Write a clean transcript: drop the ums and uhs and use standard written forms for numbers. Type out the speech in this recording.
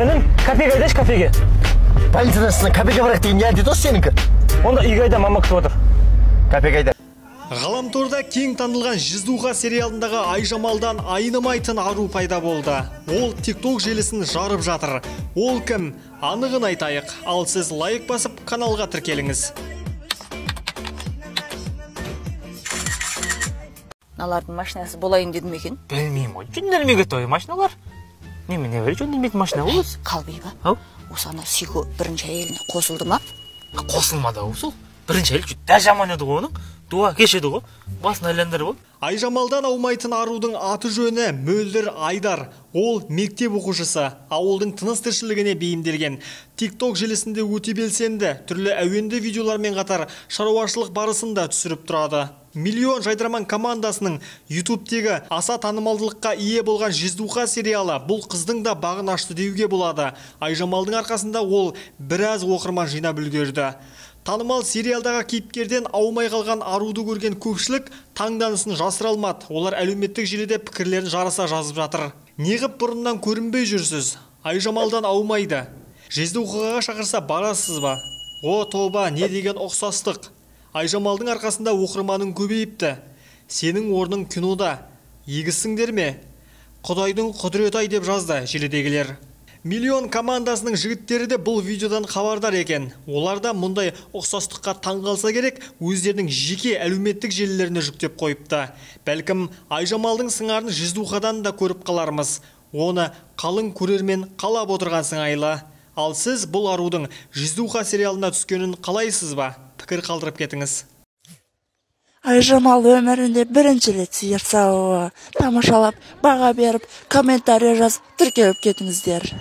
Інім, кафеге айдашы, кафеге. Больницадан шықсаң кафеге барайық деген не әдет осы сенікі? Онда үйге айда, мама күтіп отыр. Кафеге айда. Ғаламторда кең танылған Жездуха сериалындағы Айжамалдан айнымайтын ару пайда болды. Ол TikTok желісін жарып жатыр. Ол кім? Анығын айтайық. Ал сіз лайк басып каналға тіркеліңіз. Мыналардың машинасы болайын дедім екен? Білмеймін ғой. Жөнделмей кетті ғой машиналар. Немене бері жөнделмейтін машина ғой өзі? Қалбей ба? Ау. Осы ана Сүйко бірінші әйеліне қосылды ма? Қосылмады ау сол. Бірінші әйел жүдә жаман еді ғой оның. Дуа кеш еді ғой. Басын айландырып алып. Айжамалдан аумайтын арудың аты жөні Мөлдір Айдар. Ол мектеп оқушысы, ауылдың тыныс тіршілігіне бейімделген. TikTok желісінде өте белсенді, түрлі әуенді видеолармен қатар шаруашылық барысын да түсіріп тұрады. Миллион жайдарман командасының YouTube'тегі аса танымалдылыққа ие болған Жездуха сериалы бұл қыздың да бағын ашты деуге болады. Айжамалдың арқасында ол біраз оқырман жинап үлгерді. Танымал сериалдағы кейіпкерден аумай қалған аруды көрген көпшілік таңданысын жасыра алмады. Олар әлеуметтік желіде пікірлерін жарыса жазып жатыр. Неғып бұрыннан көрінбей жүрсіз? Айжамалдан аумайды. Жездухаға шақырса барасыз ба? О тоба, не деген ұқсастық. Айжамалдың арқасында оқырманың көбейіпті. Сенің орның кинода. Егізсіңдер ме? Құдайдың құдіреті ай деп жазды желідегілер. Миллион командасының жігіттері де бұл видеодан хабардар екен. Олар да мұндай ұқсастыққа таңғалса керек, өздерінің жеке әлеуметтік желілеріне жүктеп қойыпты. Бәлкім Айжамалдың сыңарын Жездухадан да көріп қалармыз. Оны қалың көрермен қалап отырған сыңайлы. Ал сіз бұл арудың Жездуха сериалына түскенін қалайсыз ба? Пікір қалдырып кетіңіз. Айжамал өмірінде бірінші рет сиыр саууы. Тамашалап, баға беріп, комментарий жазып, тіркеліп кетіңіздер.